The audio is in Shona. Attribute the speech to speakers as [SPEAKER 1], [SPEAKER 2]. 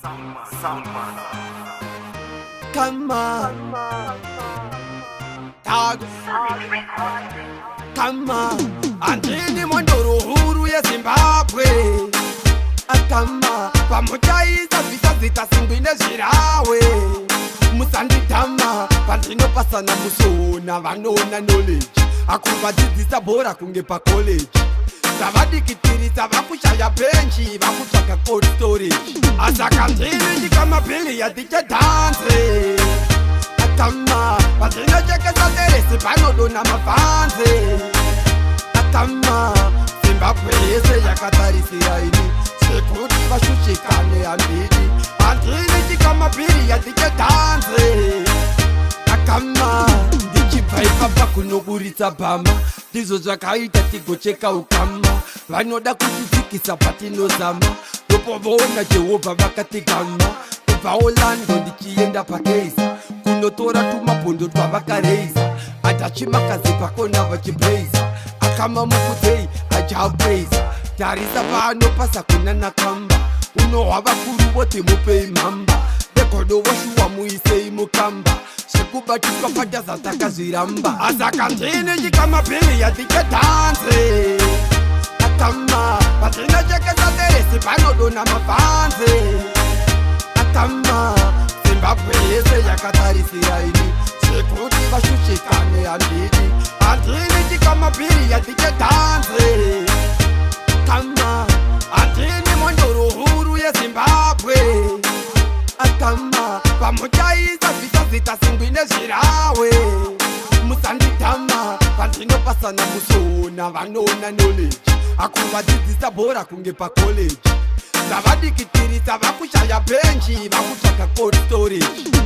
[SPEAKER 1] Soundman.
[SPEAKER 2] Kama Tag. Kama handini mhondoro huru yeZimbabwe. Akama pamuchaisa zvita zita singwi nezvirawe. Musanditama pandinopasana musoona vanoona knowledge. Akuvadzidzisa bhora kunge pacollege. Tavadikitirisa vakushaya bhenji vakutsvaga cold storage. Asaka ndini ndikamabhiliya tichadhanze. Akama pandinochekesa teresi panodonha mabhanze. Akama Zimbabwe yese yakatarisira ini zvekuti vashushikane handidi. Handini ndikamabhiliya tichadhanze. Akama ndichibva ipapa kunoburitsa bhama, ndizvo zvakaita tigocheka ukama. Vanoda kutidzikisa patinozama, ndopovoona Jehovha vakatigama. Kubva Orlando ndichienda paKeiza kunotora tumabhondo twavakareiza. Adachimakazi pakona vachibreiza. Akama mukudzei ajapraiza. Tarisa pano pasa kuna nakamba. Unohwa vakuru voti mupei mhamba, vegodo voshuwa muisei mukamba. Zvekubatiswa padhaza takazviramba. Asaka ndini chikamabhiliya tichadhanze. Akama patinochekesa teresi panodonha mabhanze. Akama Zimbabwe yese yakatarisira ini zvekuti vashushikane handidi. Handini chikamabhiliya tichadhanze. Kama handini mhondoro huru yeZimbabwe. Akama pamuchaisa zvita zita singwi nezvirawe. Musanditama pandinopasana musoona vanoona knowledge. Akuvadzidzisa bhora kunge pacollege. Tavadikitirisa vakushaya bhenji vakutsvaga cold storage.